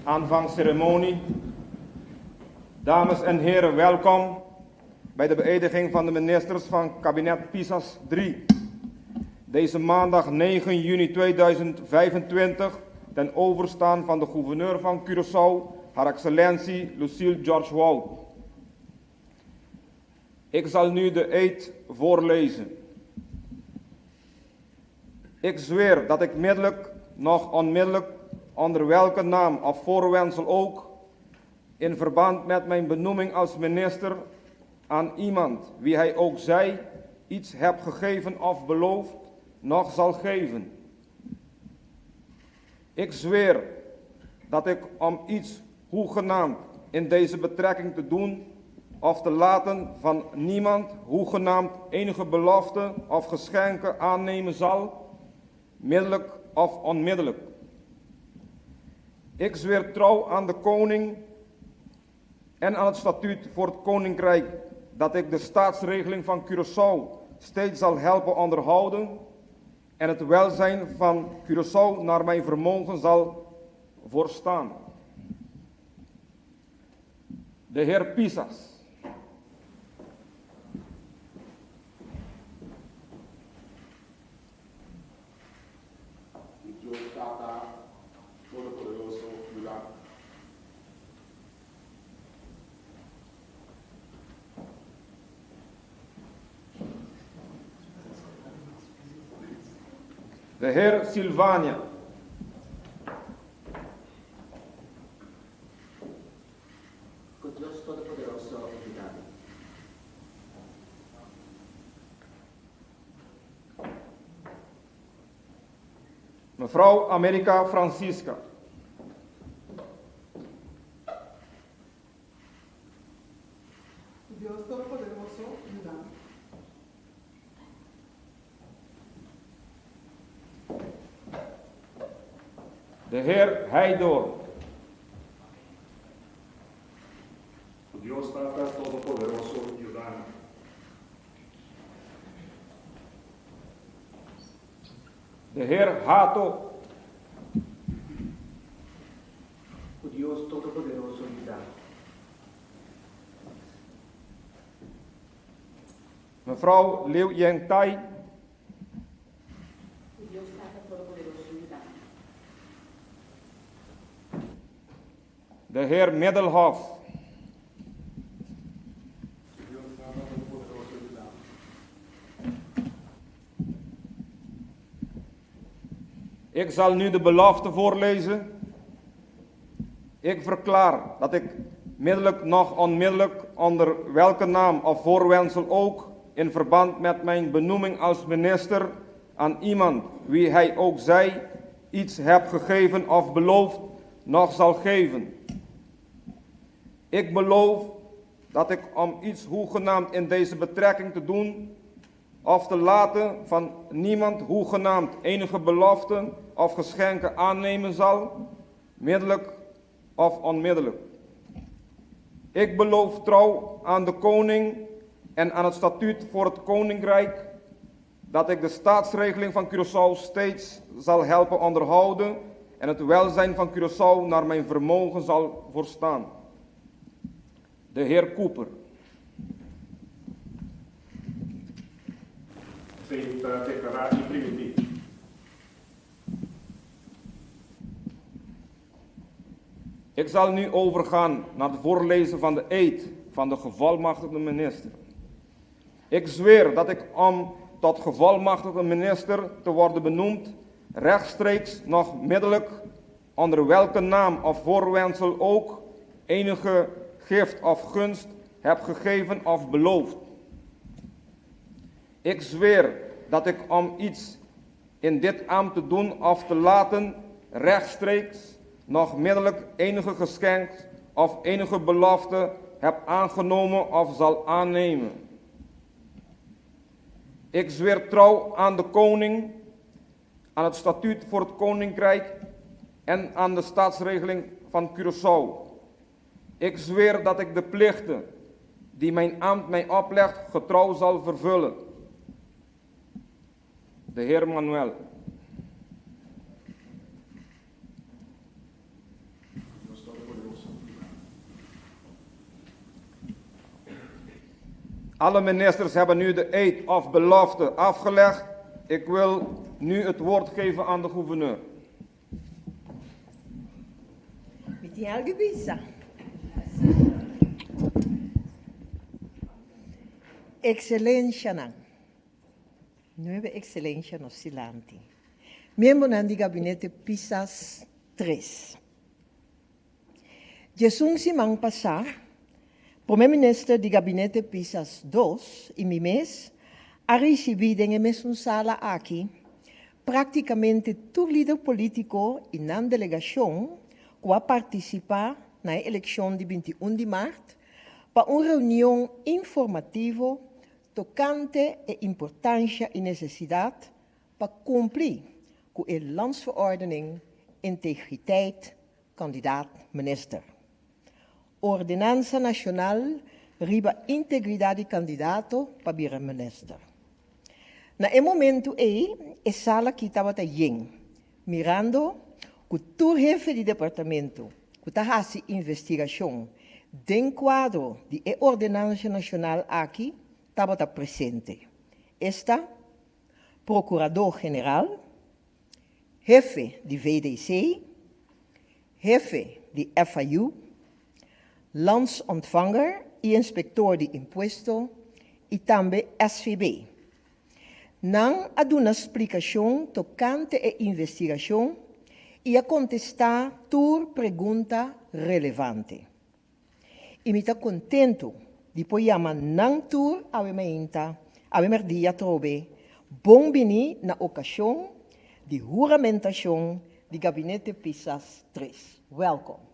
Aanvangceremonie. Dames en heren, welkom bij de beëdiging van de ministers van kabinet Pisas 3. Deze maandag 9 juni 2025 ten overstaan van de gouverneur van Curaçao, Haar Excellentie Lucille George Wout. Ik zal nu de eed voorlezen. Ik zweer dat ik middelijk, nog onmiddellijk, onder welke naam of voorwendsel ook, in verband met mijn benoeming als minister aan iemand, wie hij ook zij, iets heb gegeven of beloofd, nog zal geven. Ik zweer dat ik om iets hoegenaamd in deze betrekking te doen of te laten van niemand hoegenaamd enige belofte of geschenken aannemen zal, middelijk of onmiddellijk. Ik zweer trouw aan de koning en aan het statuut voor het koninkrijk dat ik de staatsregeling van Curaçao steeds zal helpen onderhouden en het welzijn van Curaçao naar mijn vermogen zal voorstaan. De heer Pisas. Ku Dios Tata Todopoderoso yuda mi. De heer Silvania. Ku Dios Todopoderoso yuda mi. Mevrouw America Francisca. Ku Dios Todopoderoso yuda mi. De heer Heidorn. Ku Dios Tata Todopoderoso yuda mi. De heer Hato. Ku Dios Todopoderoso yuda mi. Mevrouw Liu Yeng Tai. Ku Dios Tata Todopoderoso yuda mi. De heer Middelhof. Ku Dios Tata Todopoderoso yuda mi. Ik zal nu de belofte voorlezen. Ik verklaar dat ik middelijk nog onmiddellijk onder welke naam of voorwendsel ook in verband met mijn benoeming als minister aan iemand, wie hij ook zij, iets heb gegeven of beloofd, nog zal geven. Ik beloof dat ik om iets hoegenaamd in deze betrekking te doen of te laten van niemand hoegenaamd enige beloften of geschenken aannemen zal, middelijk of onmiddellijk. Ik beloof trouw aan de koning en aan het statuut voor het koninkrijk dat ik de staatsregeling van Curaçao steeds zal helpen onderhouden en het welzijn van Curaçao naar mijn vermogen zal voorstaan. De heer Cooper. Esei ta deklará i primintí. Ik zal nu overgaan naar het voorlezen van de eed van de gevolmachtigde minister. Ik zweer dat ik om tot gevolmachtigde minister te worden benoemd, rechtstreeks nog middelijk, onder welke naam of voorwendsel ook, enige gift of gunst heb gegeven of beloofd. Ik zweer dat ik om iets in dit ambt te doen of te laten, rechtstreeks nog middelijk enige geschenk of enige belofte heb aangenomen of zal aannemen. Ik zweer trouw aan de koning, aan het statuut voor het koninkrijk en aan de staatsregeling van Curaçao. Ik zweer dat ik de plichten die mijn ambt mij oplegt getrouw zal vervullen. De heer Manuel. Dios. Alle ministers hebben nu de eed of belofte afgelegd. Ik wil nu het woord geven aan de gouverneur. Mi tin algu bisa. Excelenshanan. Nuebe excelensha nos dilanti. Miembronan di Gabinete Pisas tres. Djesun siman pasá, Promé Minister di Gabinete Pisas dos i mi mes a risibí den e mesun sala aki práktikamente tur lider polítiko i nan delegashon ku a partisipá na e elekshon di 21 di mart pa un reunion informativo tokante e importansha i nesesidat pa kumpli ku e Landsverordening Integriteit Kandidaat Minister. Ordenansa Nashonal riba integridat di kandidato pa bira minister. Na e momentu ei e sala aki tabata yen, mirando ku tur hefe di departamento ku ta hasi investigashon den kuadro di e ordenansa nashonal aki tabata presente, esta Prokurador General, hefe di VDC, hefe di FIU, Landsontvanger i Inspektor di Impuesto i tambe SVB. Nan a duna splikashon tokante e investigashon i a kontestá tur pregunta relevante. I mi ta kontentu di por yama nan tur awe mainta, awe mèrdia atrobe, bon bini na okashon di huramentashon di Gabinete Pisas tres. Wèlkom.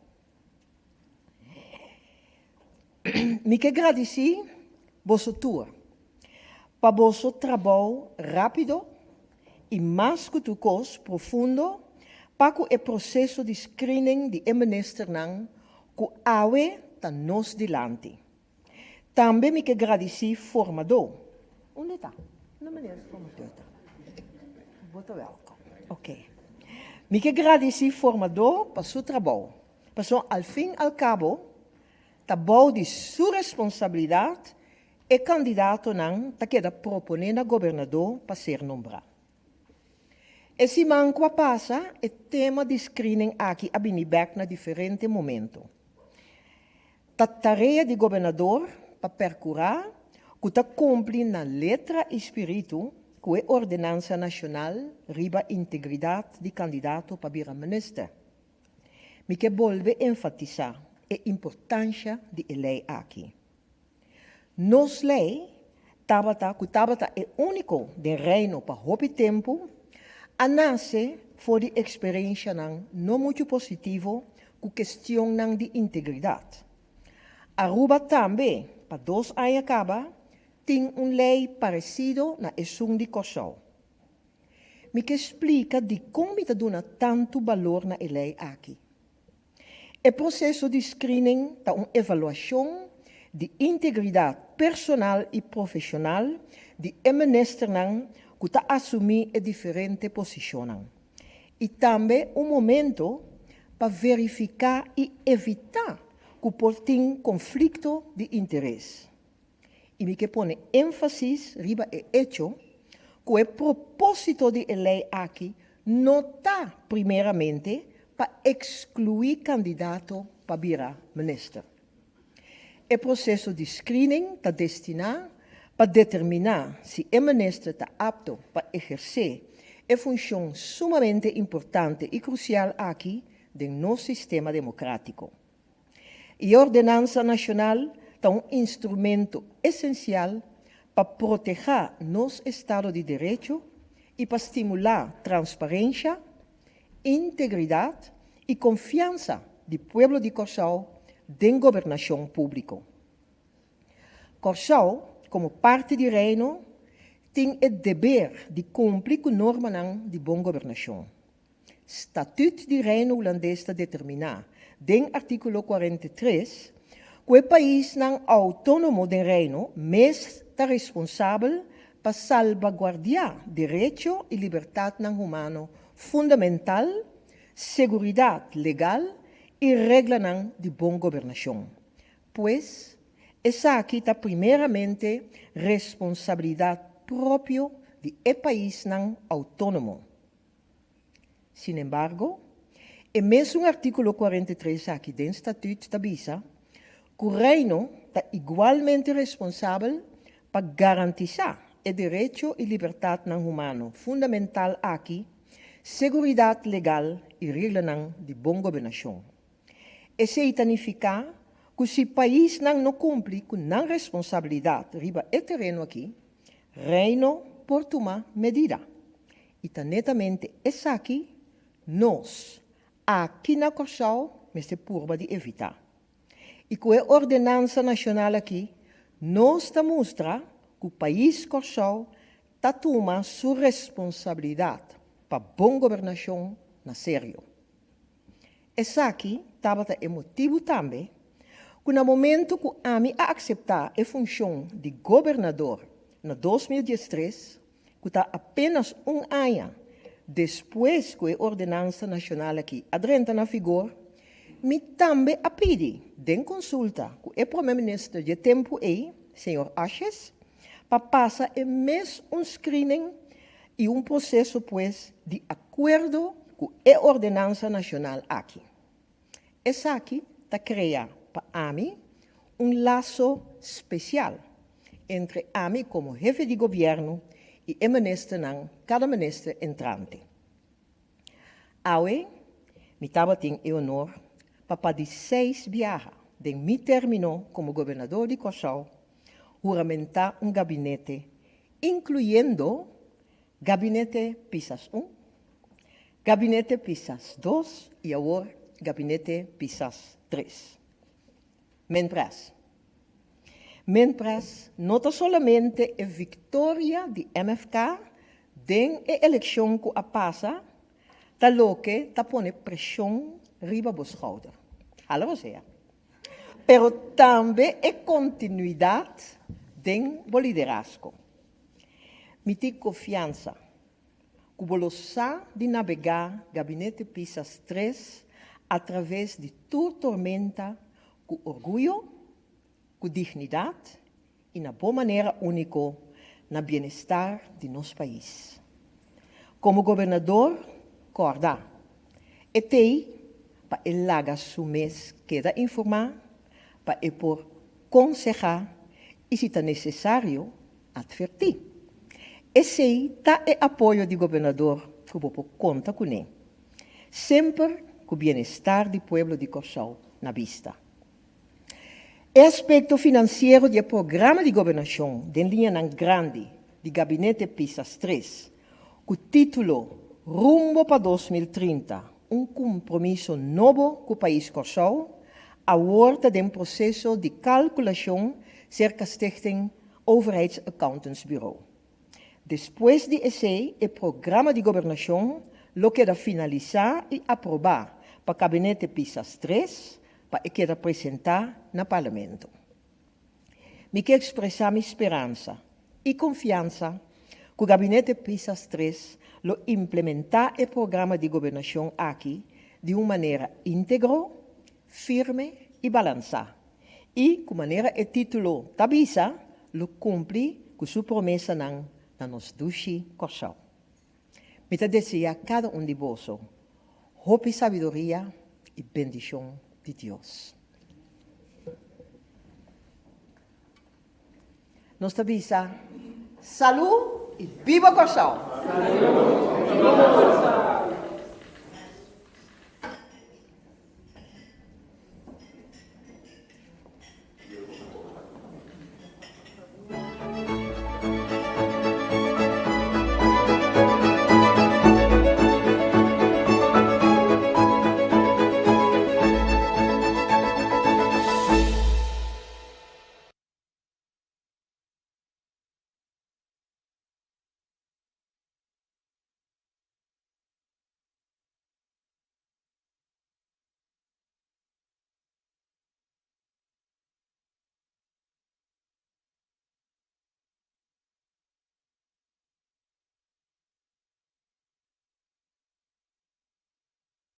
Mi ke gradisí boso tur pa boso trabou rápido i mas ku tur kos profundo pa ku e proseso di screening di e ministernan ku awe ta nos dilanti. Tambe mi ke gradisí formadó. Unda e ta? Unda meneer formadó ta? Bo ta wèlkom. Oké. Mi ke gradisí formadó pa su trabou, pasobra al fin al kabo ta bou di su responsabilidat E kandidatonan ta keda proponé na gobernadó pa ser nombrá. E siman ku a pasa e tema di screening aki a bini bèk na diferente momento. Ta tarea di gobernador pa perkurá ku ta kumpli na letra i spiritu ku e ordenansa nashonal riba integridat di kandidato pa bira minister. Mi ke bolbe enfatisá e importansha di e lei aki. Nos lei tabata, ku tabata e úniko den Reino pa hopi tempu, a nase for di eksperenshanan no muchu positivo ku kestionnan di integridat. Aruba tambe pa dos aña kaba tin un lei paresido na esun di Kòrsou. Mi ke splika dikon mi ta duna tantu balor na e lei aki. E proseso di screening ta un evaluashon di integridat personal i profeshonal di e ministernan ku ta asumí e diferente posishonnan i tambe un momento pa verifiká i evitá ku por tin konflikto di interes. I mi ke pone énfasis riba e echo ku e propósito di e lei aki no ta primeramente pa ekskluí kandidato pa bira minister. E proseso di screening ta destiná pa determiná si e minister ta apto pa ehersé e funshon sumamente importante i krusial aki den nos sistema demokrátiko. E Ordenansa Nashonal ta un instrumento esensial pa protehá nos estado di derecho i pa stimulá transparensha, integridat i konfiansa di pueblo di Kòrsou den gobernashon públiko. Kòrsou, komo parti di Reino, tin e deber di kumpli ku normanan di bon gobernashon. Statüt di Reino Hulandes ta determiná den artíkulo 43 ku e paisnan outónomo den Reino mes ta responsabel pa salbaguardiá derecho i libertatnan humano fundamental, seguridat legal i reglanan di bon gobernashon. Pues, Esaki ta primeramente responsabilidat propio di e paisnan outónomo. Sinembargo, e mesun artíkulo 43 aki den Statuut ta bisa ku Reino ta igualmente responsabel pa garantisá e derecho i libertatnan humano fundamental aki, seguridat legal i reglanan di bon gobernashon. Esei ta nifiká ku si paisnan no kumpli ku nan responsabilidat riba e tereno aki, Reino por tuma medida. I ta netamente esaki nos aki na Kòrsou mester purba di evitá. I ku e ordenansa nashonal aki nos ta mustra ku pais Kòrsou ta tuma su responsabilidat pa bon gobernashon na serio. Esaki tabata e motibu tambe ku na momentu ku ami a akseptá e funshon di gobernador na 2013, ku ta apenas un aña despues ku e ordenansa nashonal aki a drenta na vigor, mi tambe a pidi den konsulta ku e promé minister dje tempu ei, señor Asjes, pa pasa e mes un screening i un proseso pues di akuerdo ku e ordenansa nashonal aki. Esaki ta krea pa ami un laso spesial entre ami komo hefe di gobièrnu i e ministernan, kada minister entrante. Awe mi tabatin e honor pa pa di seis biaha den mi término komo gobernador di Kòrsou huramentá un gabinete inkluyendo Gabinete Pisas un, Gabinete Pisas dos i awor Gabinete Pisas tres. Minpres. Minpres no ta solamente e viktoria di MFK den e elekshon ku a pasa ta loke ta pone preshon riba bo skouder. Hala bo sea. Pero tambe e kontinuidat den bo liderazgo. Mi tin konfiansa ku bo lo sa di nabegá Gabinete Pisas tres atraves di tur tormenta ku orguyo, ku dignidat i na bo manera úniko na bienestar di nos pais. Komo gobernador, kòrda, e t'ei pa e laga su mes keda informá, pa e por konsehá i si ta nesesario, atvertí. Esei ta e apoyo di gobernador ku bo por konta kuné, semper ku bienestar di pueblo di Kòrsou na bista. E aspekto finansiero di e programa di gobernashon den liñanan grandi di Gabinete Pisas tres, ku título Rumbo pa 2030, un kumpromiso nobo ku pais Kòrsou, awor ta den proseso di kalkulashon serka Stichting Overheidsaccountantsbureau. Despues di esei e programa di gobernashon lo keda finalisá i aprobá pa Kabinete Pisas tres pa e keda presentá na Parlamento. Mi ke ekspresá mi speransa i konfiansa ku Gabinete Pisas tres lo implementá e programa di gobernashon aki di un manera íntegro, firme i balansá i ku manera e título ta bisa lo kumpli ku su promesanan na nos dushi Kòrsou. Mi ta deseá kada un di boso hopi sabiduria i bendishon di Dios. Nos ta bisa salú i biba Kòrsou! Salú i biba Kòrsou!